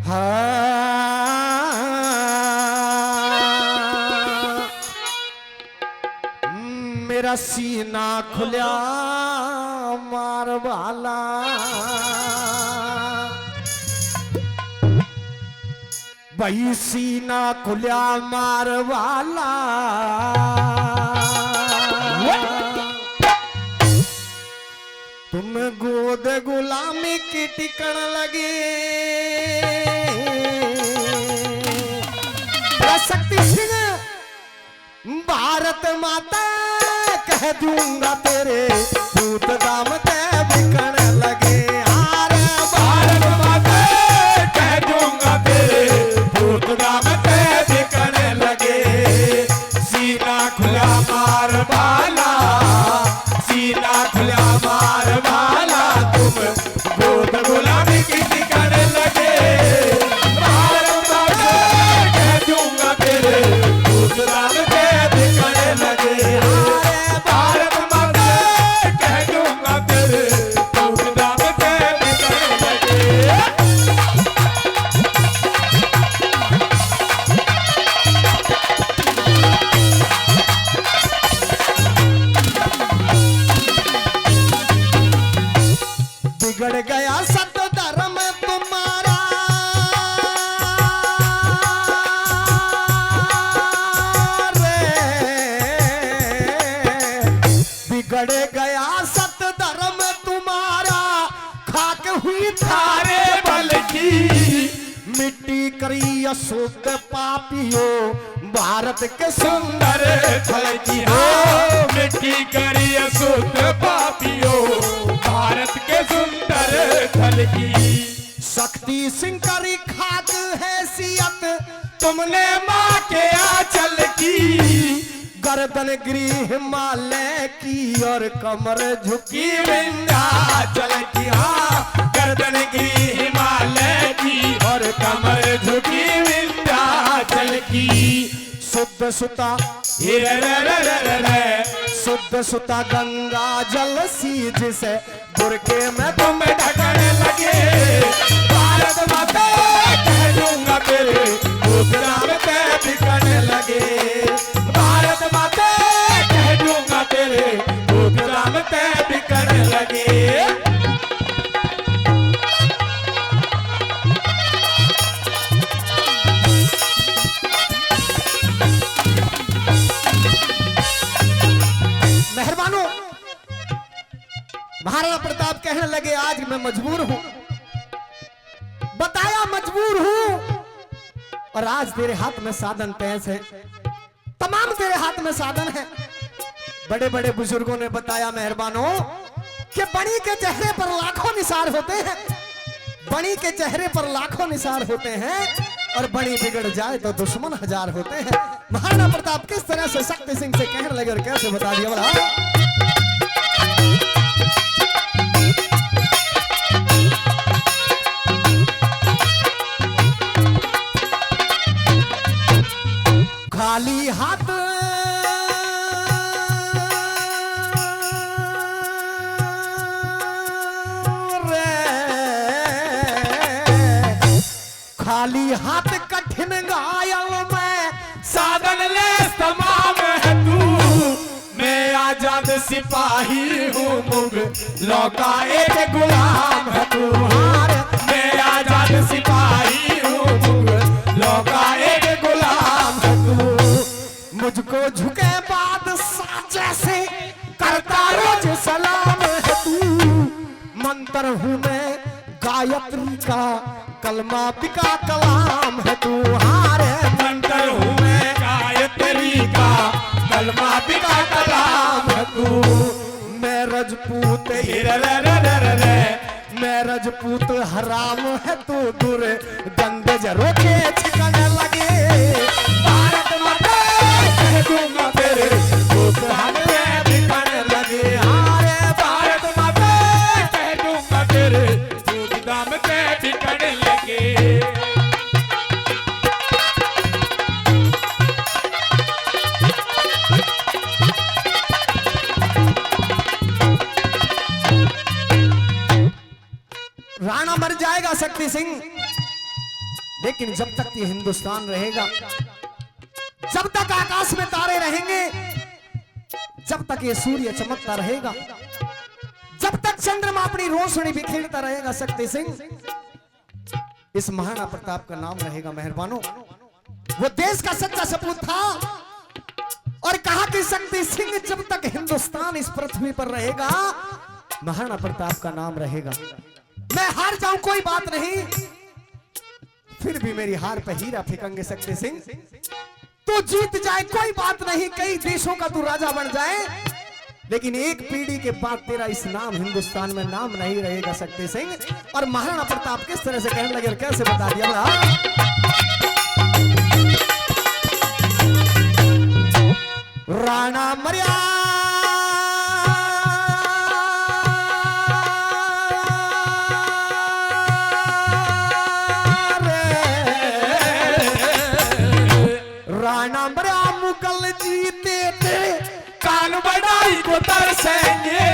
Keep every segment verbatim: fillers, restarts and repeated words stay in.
हाँ, मेरा सीना खुल्या मार वाला, भाई सीना खुल्या मार वाला। तुम गोद गुलामी की टिकण लगे। शक्ति सिंह, भारत माता कह दूंगा तेरे पूत दाम ते बिकण लगे। हार भारत माता कह दूंगा तेरे पूत दाम ते बिकण लगे। सीना खुला मार भाला, सीना खुला मार भाला, तुम गोद गुलामी की टिकण लगे। भारत माता कह दूंगा तेरे पूत दाम ते बिकण लगे। भारत माता कह दूंगा तेरे पूत दाम ते बिकण लगे। बिगड़ गया सत धर्म तुम्हारा रे, बिगड़ गया सत धर्म तुम्हारा, खाक हुई थारे बल की। मिट्टी करी अशुद्ध पापियों भारत के सुंदर थल की। हाँ, मिट्टी करी अशुद्ध पापियों भारत के सुंदर थल की। शक्ति सिंह करी खाक हैसियत तुमने माँ के आंचल की। गर्दन गिरी हिमालय की और कमर झुकी विंध्याचल की। हाँ, गर्दन गिरी हिमालय की और कमर झुकी विंध्याचल की। शुद्ध सुता, रे, रे, रे, शुद्ध सुता गंगा जल सी जिसे बुरके में तुम ढकने लगे। भारत माता कह दूंगा तेरे पूत दाम ते बिकने लगे। भारत माता कह दूंगा तेरे पूत दाम ते बिकने लगे। मेहरबानो, महाराणा प्रताप कहने लगे, आज मैं मजबूर हूं, बताया मजबूर हूं, और आज तेरे हाथ में साधन तय है, तमाम तेरे हाथ में साधन है। बड़े बड़े बुजुर्गों ने बताया मेहरबानों कि बणी के चेहरे पर लाखों निसार होते हैं, बणी के चेहरे पर लाखों निसार होते हैं, और बणी बिगड़ जाए तो दुश्मन हजार होते हैं। महाराणा प्रताप किस तरह से शक्ति सिंह से कहने लगे और कैसे बता दिया भला? खाली हाथ रे, खाली हाथ कठिन घायल में साधन ले तमाम है तू। मैं आजाद सिपाही हूँ, मुगलों का एक गुलाम है तू। हार मैं आजाद सिपाही हूँ, मुगलों का एक गुलाम है तू। मुझको झुके बादशाह जैसे करता रोज सलाम है तू। मंत्र हूँ मैं गायत्री का, कलमा बिका कलाम है तू। हार मंत्र हूँ मैं गायत्री का, कलमा बिका कलाम है तू। मैं रजपूत, रे, रे, रे, रे, रे, रे। मैं रजपूत हराम है तू, दूर गंद जरो के छिकन लगे। भारत माता कह दूंगा तेरे, तू प्राण में बिकन लगे। हारे भारत माता कह दूंगा तेरे, तू दाम पे बिकन लगे। राणा मर जाएगा शक्ति सिंह, लेकिन जब तक ये हिंदुस्तान रहेगा, जब तक आकाश में तारे रहेंगे, जब तक ये सूर्य चमकता रहेगा, जब तक चंद्रमा अपनी रोशनी बिखेरता रहेगा, शक्ति सिंह, इस महाराणा प्रताप का नाम रहेगा। मेहरबानों, वो देश का सच्चा सपूत था और कहा कि शक्ति सिंह, जब तक हिंदुस्तान इस पृथ्वी पर रहेगा, महाराणा प्रताप का नाम रहेगा। मैं हार जाऊं, कोई बात नहीं, फिर भी मेरी हार पे हीरा फेंकेंगे शक्ति सिंह। तू जीत जाए, कोई बात नहीं, कई देशों का तू राजा बन जाए, लेकिन एक पीढ़ी के बाद तेरा इस नाम हिंदुस्तान में नाम नहीं रहेगा शक्ति सिंह। और महाराणा प्रताप किस तरह से कहने लगे और कैसे बता दिया भला? राणा मरिया रे, राणा मरिया मुगल जीते थे, कान बढ़ाई को तरसेंगे।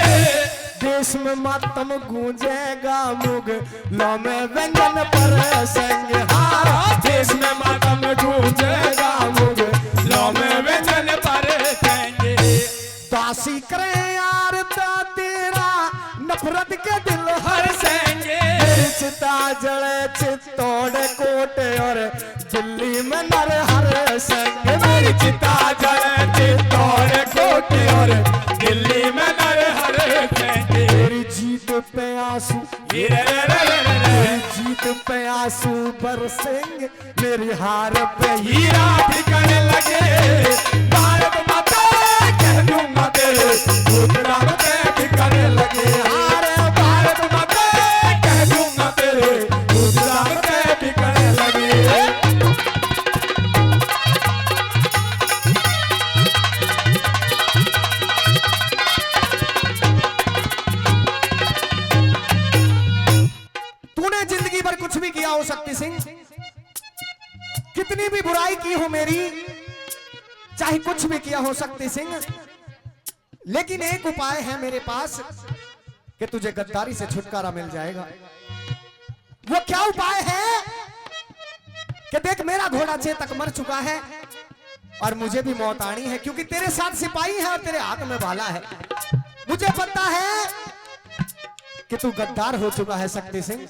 देश में मातम गूंजेगा, मुगलों में व्यंजन परोसेंगे। हाँ, देश में मातम गूंजेगा, मुगलों में व्यंजन परोसेंगे। दासी करें यार तो तेरा, नफरत के दिल हरसेंगे। चिता जले चित्तौड़ कोट और दिल्ली में नरहर सिंह। मेरी चिता जले चित्तौड़ कोट और दिल्ली में नरहर सिंह। तेरी जीत पे आंसू, ये रे रे रे रे रे रे। तेरी जीत पे आंसू बरसेंगे, मेरी हार पे हीरा बिकने लगे। भारत माता कह दूंगा तेरे, गुजरात में बिकने लगे। अरे भारत माता कह दूंगा तेरे, गुजरात में बिकने लगे। तूने जिंदगी भर कुछ भी किया हो शक्ति सिंह, कितनी भी बुराई की हो मेरी, चाहे कुछ भी किया हो शक्ति सिंह, लेकिन एक उपाय है मेरे पास कि तुझे गद्दारी से छुटकारा मिल जाएगा। वो क्या उपाय है कि देख, मेरा घोड़ा चेतक मर चुका है और मुझे भी मौत आनी है, क्योंकि तेरे साथ सिपाही है और तेरे हाथ में भाला है। मुझे पता है कि तू गद्दार हो चुका है शक्ति सिंह।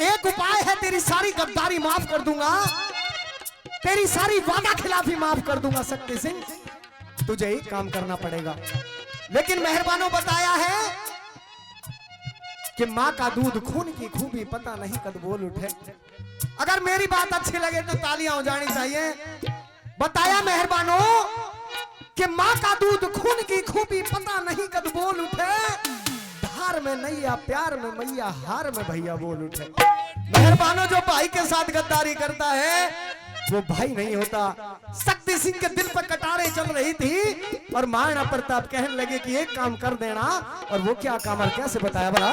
एक उपाय है, तेरी सारी गद्दारी माफ कर दूंगा, तेरी सारी वादा खिलाफी माफ कर दूंगा शक्ति सिंह। तुझे एक काम करना पड़ेगा। लेकिन मेहरबानों, बताया है कि माँ का दूध खून की खूबी, पता नहीं कद बोल उठे। अगर मेरी बात अच्छी लगे तो तालियां हो जानी चाहिए। बताया मेहरबानों कि माँ का दूध खून की खूबी, पता नहीं कद बोल उठे। धार में नैया प्यार में मैया, हार में भैया बोल उठे। मेहरबानों, जो भाई के साथ गद्दारी करता है वो भाई नहीं होता। शक्ति सिंह के दिल पर कटारें चल रही थी और महाराणा प्रताप कहने लगे कि एक काम कर देना। और वो क्या काम और कैसे बताया भला?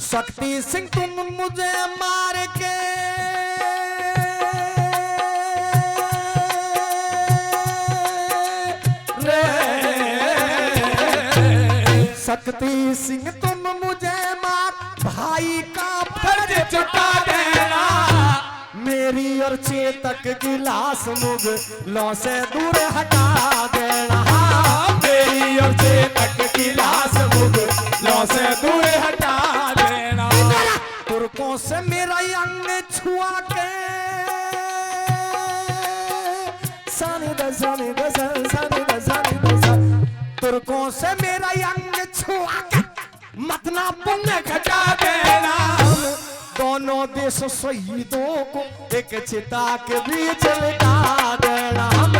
शक्ति सिंह तुम मुझे मार के रे, शक्ति सिंह तुम मुझे मार, भाई का फर्ज चुका देना। मेरी और चेतक की लाश मुगलों से दूर हटा देना। मेरी और चेतक की लाश मुगलों से दूर हटा देना। तुर्कों से मेरा अंग छुआ के, सानी द, सानी द, सा-, सानी द, सानी द, सा-, तुर्कों से मेरा अंग छुआ के मत ना पुण्य घटा देना। दोनों देश शहीदों को एक चिता के बीच लिटा देना। हम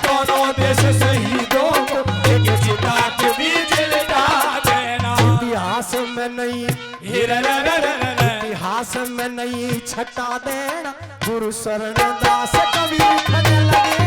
दोनों देश शहीदों को एक चिता के बीच लिटा देना। इतिहास में नहीं, इतिहास में नहीं छटा देना। गुरु शरणदास कवि लिखने लगे।